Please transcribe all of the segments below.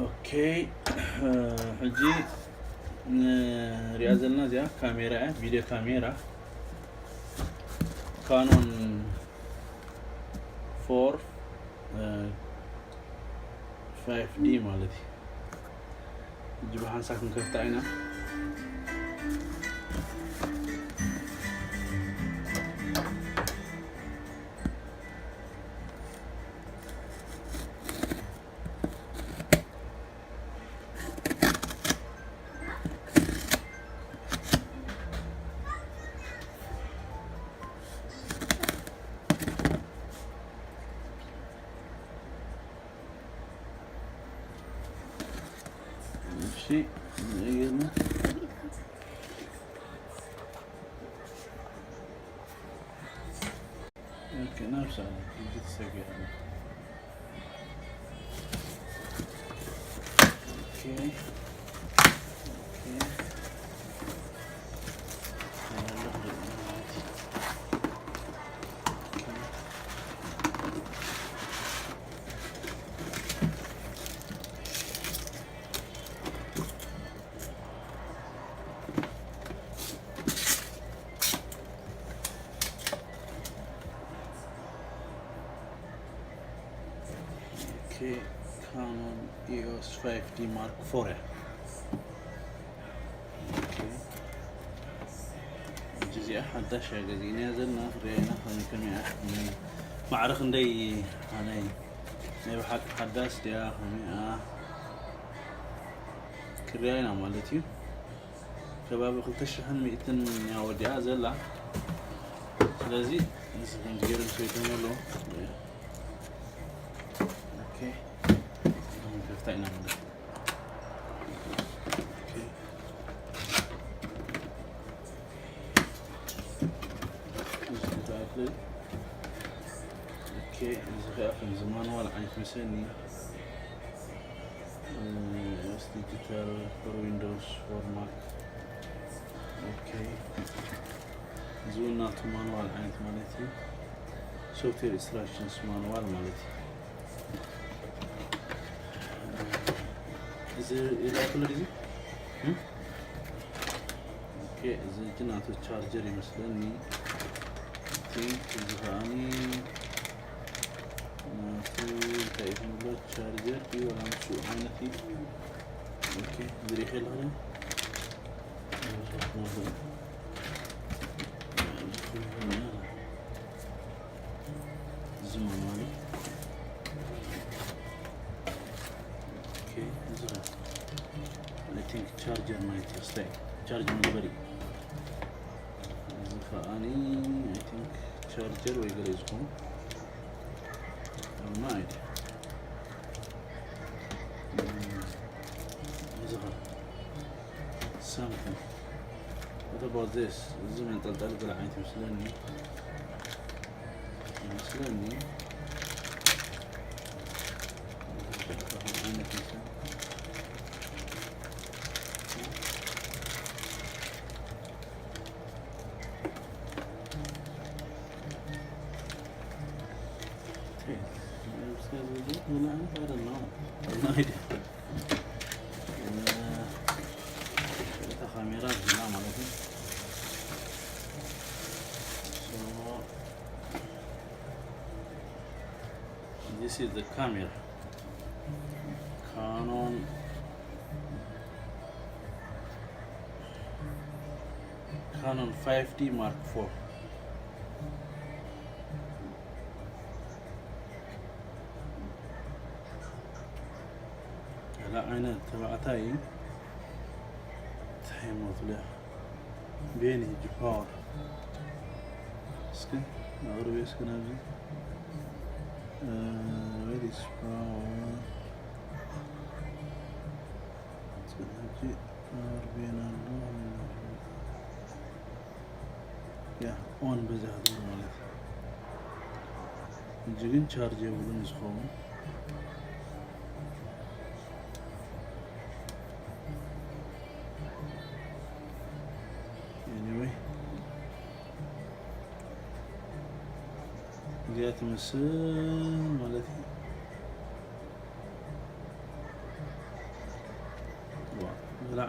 ኦኬ፣ ሕጂ ንሪኣ ዘለና እዚኣ ካሜራ እያ፣ ቪድዮ ካሜራ ካኖን ፎር ፋይቭ ዲ ማለት እዩ። ሕጂ ብሓንሳብ ክንከፍታ ኢና። እሺ፣ ይሄን ኦኬ፣ ነብሳ ዲጂት ሰገር። ኦኬ፣ ኦኬ። ኦኬ፣ ካኖን ኢኦስ ፋይቭ ዲ ማርክ ፎር እያ። ኦኬ፣ እዚኣ ሓዳሽ እያ ገዚእናያ ዘለና። ክሪኣ ኢና ከመይ ከመይ እያ፣ ማዕረ ክንደይ፣ ኣነይ ናይ ብሓቂ ሓዳስ ድያ ከመይ እያ ክሪኣ ኢና ማለት እዩ። ከባቢ ክልተ ሽሕን ሚእትን እያ ወዲኣ ዘላ። ስለዚ ንስ ከምዚ ገይሩ ምስ ወይቶም ኣለዉ። ኦኬ፣ ከፍታ ኢና ማለት እዩ። ኦኬ። እዚ ክኣክል። ኦኬ፣ እዚ ከኣ ከምዚ ማንዋል ዓይነት መሰኒ። ዲጂታል ፎር ዊንዶውስ ፎር ማክ። ኦኬ፣ እዚ እውን ናቱ ማንዋል ዓይነት ማለት እዩ። ሶፍትዌር ኢንስትራክሽንስ ማንዋል ማለት እዩ። እዚ ይላክሉ እዚ? እም? ኦኬ፣ እዚ ግን ናቱ ቻርጀር ይመስለኒ። ቲንክ እዚ ከኣኒ ናቱ እንታይ እዩ ዝብሎ? ቻርጀር እዩ ወላ ምስኡ ዓይነት እዩ። ኦኬ፣ ዝሪኢ ከለኹ እዚ ማኑዋል። ኦኬ፣ እዚ ኸ? I think ቻርጀር ማለት እዩ። ስታይ ቻርጅ መግበሪ። እዚ ከኣኒ፣ I think ቻርጀር ወይ ገለ እዩ ዝኾኑ። ኣማ ኣይደ። እዚ ኸ? Something። What about this? እዚ መንጠልጠሊ ገለ ዓይነት ይመስለኒ። ይመስለኒ። ዓይነት ይመስለኒ። Okay. What else has we got? Well, I don't know. I have no idea. እታ ካሜራ ዝና ማለት እዩ። So, this is the camera. Canon Canon five D Mark four. ገለ ዓይነት ተባዕታይ እንታይ ይሞት ለ ቤኒ ጅ ፓወር እስኪ ኣቕርቢ እስኪ ናብዚ እ፣ where is power? ስለዚ ፓወር ቤን ኣሎ። ያ ኦን በዚ ሃገር ማለት እዩ። ሕጂ ግን ቻርጅ የብሉን ዝኸውን። Anyway፣ እዚኣ ትመስል ማለት እዩ።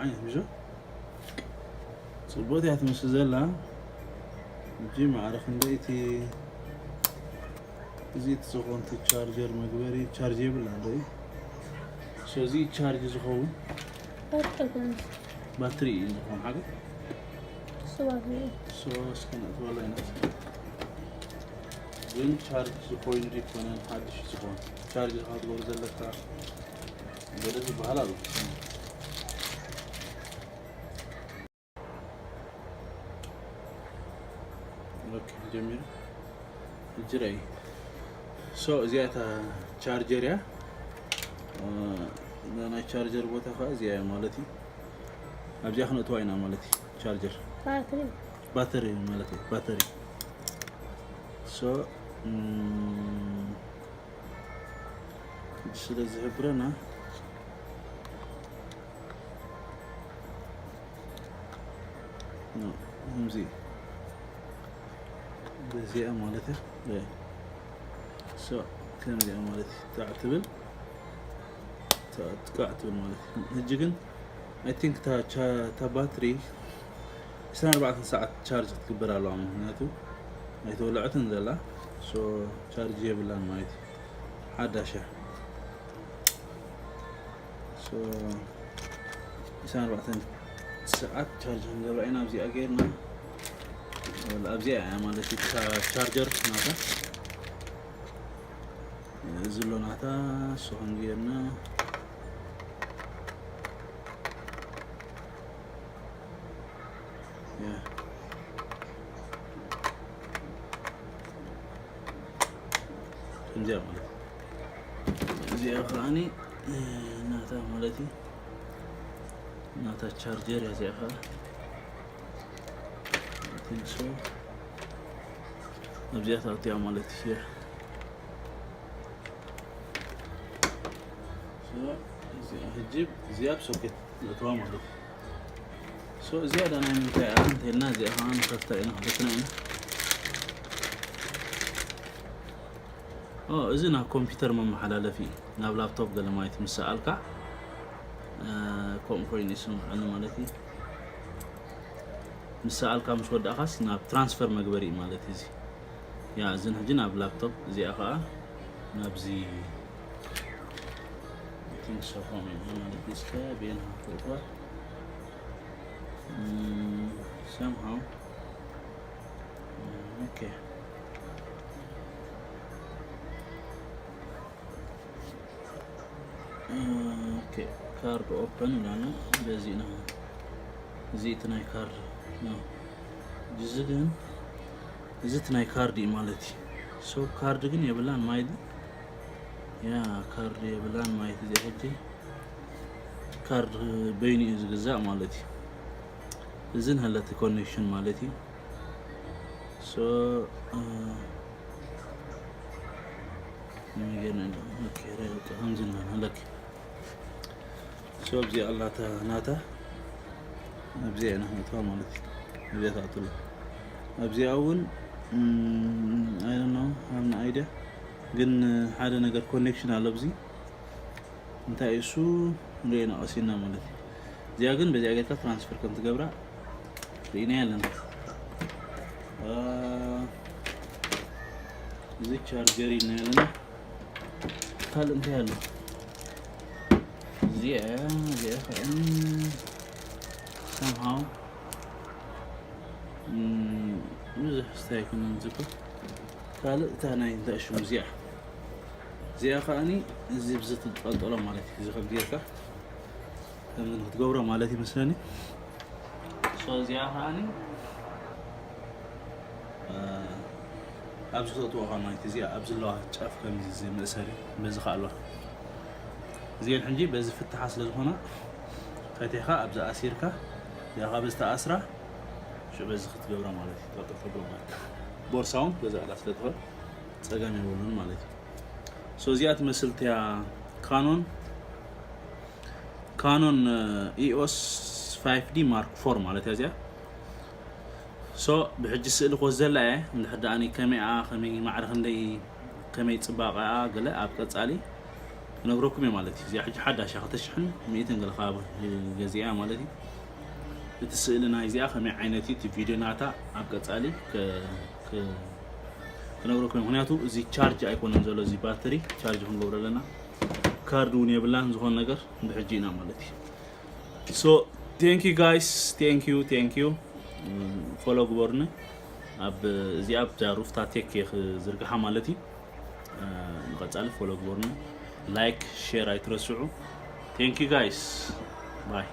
ዓይነት ብዞ ጽቡቅ እያ ትመስል ዘላ። እጂ ማዕረ ክንደይቲ እዚ ትዝኾን እቲ ቻርጀር መግበሪ ቻርጅ የብላ እንዶ እዩ። ስለዚ ቻርጅ ዝኸውን ባትሪ ኮይኑ ባትሪ እዩ ዝኸውን ሓደ እሱ ባትሪ እዩ። ሶ እስከ ነእትወላ ኢና። ግን ቻርጅ ኮይኑ ዘይኮነን ሓድሽ ዝኸውን ቻርጅ ኢኻ ትገብሮ ዘለካ ገለ ዝበሃል ኣሎ። ኦኬ፣ ጀሚሩ። እጅረይ። ሶ እዚኣ እታ ቻርጀር እያ። እ፣ ናይ ቻርጀር ቦታ ከዓ እዚኣ እያ ማለት እዩ። ኣብዚኣ ክነእትዋ ኢና ማለት እዩ። ቻርጀር ባትሪ። ባተሪ ማለት እዩ። ባተሪ። ሶ፣ እም፣ ስለ ዝሕብረና ኖ፣ ከምዚ በዚኣ ማለት እያ። ሶ፣ ከምዚኣ ማለት እዩ። ታዕ ትብል፣ ታዕ፣ ትቃዕ ትብል ማለት እዩ። ሕጂ ግን፣ I think፣ እታ ቻ-፣ እታ ባትሪ ዕስራን ኣርባዕተን ሰዓት ቻርጅ ክትግበር ኣለዋ። ምክንያቱ ኣይተወለዐትን ዘላ። ሶ፣ ቻርጅ የብላን ማለት እዩ። ሓዳሽ እያ። ሶ፣ ዕስራን ኣርባዕተን ሰዓት ቻርጅ ክንገብራ ኢና። ኣብዚኣ ጌርና፣ ኣብዚኣ እያ ማለት እዩ፣ እታ ቻርጀር ናታ። እዚ ኣሎ ናታ፣ እሱ ከም ጌርና፣ ያ። ከምዚኣ ማለት እዩ። እዚኣ ከዓኒ፣ እ፣ ናታ ማለት እዩ። ናታ ቻርጀር እያ እዚኣ ከዓ። I think so። ኣብዚኣ ተኣትያ ማለት እዩ። So፣ እዚኣ ሕጂ እዚኣ ኣብ ሶኬት ነእትዋ ማለት እዩ። So፣ እዚኣ ዳ ናይ ምንታይ እያ እንተልና፣ እዚኣ ከዓ ንኸፍታ ኢና፣ ክፍትና ኢና። ኦ፣ እዚ ናብ ኮምፒውተር መመሓላለፊ እዩ። ናብ ላፕቶፕ ገለ ማየት ምስ ሰኣልካ፣ እ፣ ከምኡ ኮይኑ ይስምዐኒ ማለት እዩ። ምስ ሰኣልካ ምስ ወዳእካስ ናብ ትራንስፈር መግበሪ እዩ ማለት እዩ እዚ። ያ፣ እዝን ሕጂ ናብ ላፕቶፕ፣ እዚኣ ኸዓ ናብዚ ቲንግ ሶ ሆም እዩ ማለት እዩ። እስከ ቤን ሃፍትዋ፣ እም፣ somehow፣ ኦኬ። ኦኬ፣ ካርድ ኦፐን ኢላና። በዚ ኢና፣ እዚ እቲ ናይ ካርድ ነው። እዚ ግን፣ እዚ እቲ ናይ ካርድ እዩ ማለት እዩ። ሶ ካርድ ግን የብላን ማይዲ። ያ፣ ካርድ የብላን ማይዲ። እዚ ሕጂ ካርድ በይኑ እዩ ዝግዛእ ማለት እዩ። እዚ ንህለቲ ኮኔክሽን ማለት እዩ። ሶ፣ እ፣ ንገና፣ ኦኬ፣ ረ-፣ ከምዚ ንበል፣ ኣለኪ። ሶ፣ ኣብዚኣ ኣላታ፣ ናታ፣ ኣብዚኣ ኢና ነእትዋ ማለት እዩ። ኣብዚኣ ትኣቱ ኣላ። ኣብዚኣ እውን፣ እም፣ I don't know፣ have no idea። ግን ሓደ ነገር ኮኔክሽን ኣሎ ኣብዚ። እንታይ እሱ ንሪኦ ኢና ቀሲና ማለት እዩ። እዚኣ ግን በዚኣ ጌርካ ትራንስፈር ከም ትገብራ ርኢና ኣለና። አ፣ እዚ ቻርጀር ኢልና ኣለና። ካልእ እንታይ ኣሎ? እዚኣ፣ እዚኣ ከዓ somehow፣ እም፣ ብዙሕ ስታይ ኣይኮነን ዝብል። ካልእ እታ ናይ እንታይ ሽሙ እዚኣ። እዚኣ ከዓኒ እዚ ብዚ ትንጠልጠሎ ማለት እዩ። እዚ ከም ጌርካ ከምዚ ንክትገብሮ ማለት ይመስለኒ። ሶ እዚኣ ከዓኒ፣ እ፣ ኣብዚ ክተእትዎ ከ ማለት እዚኣ ኣብ ዘለዋ ጫፍ ከምዚ እዚ መእሰሪ በዚ ከ ኣለዋ። እዚአን ሕጂ በዚ ፍትሓ ስለ ዝኾና ፈቲሕካ ኣብዚ ኣሲርካ እዚኣ ካብ ዝተኣስራ ሽዑ በዚ ክትገብራ ማለት እዩ። ጠጠው ተብሎ ማለት ቦርሳውን በዚ ኣላ ስለ ትኽእል ጸገም የብሉን ማለት እዩ። ሶ እዚኣ ትመስል እቲያ ካኖን፣ ካኖን፣ እ፣ ኢኦስ ፋይቭ ዲ ማርክ ፎር ማለት እያ እዚኣ። ሶ ብሕጂ ስእሊ ክወስድ ዘላ እየ። እንድሕር ደኣኒ ከመይኣ፣ ከመይ ማዕረ ክንደይ፣ ከመይ ጽባቐኣ ገለ ኣብ ቀጻሊ ክነግረኩም እየ ማለት እዩ። እዚኣ ሕጂ ሓዳሽ እያ፣ ክልተ ሽሕን ሚእትን ገለ ከባቢ ገዚኣ ማለት እዩ። እቲ ስእሊ ናይ እዚኣ ከመይ ዓይነት እዩ፣ እቲ ቪድዮ ናታ ኣብ ቀጻሊ ከ- ከ- ክነግረኩም እየ። ምክንያቱ እዚ ቻርጅ ኣይኮነን ዘሎ፣ እዚ ባትሪ ቻርጅ ክንገብሮ ኣለና። ካርድ እውን የብላን ዝኾነ ነገር፣ ብሕጂ ኢና ማለት እዩ። So thank you guys, thank you, thank you. ፎሎ ግበሩኒ። ኣብ እዚኣ ኣብዛ ሩፍታ ቴክ እየ ክዝርግሓ ማለት እዩ። ንቐጻሊ ፎሎ ግበሩኒ። ላይክ ሼር ኣይትረስዑ። Thank you guys, bye.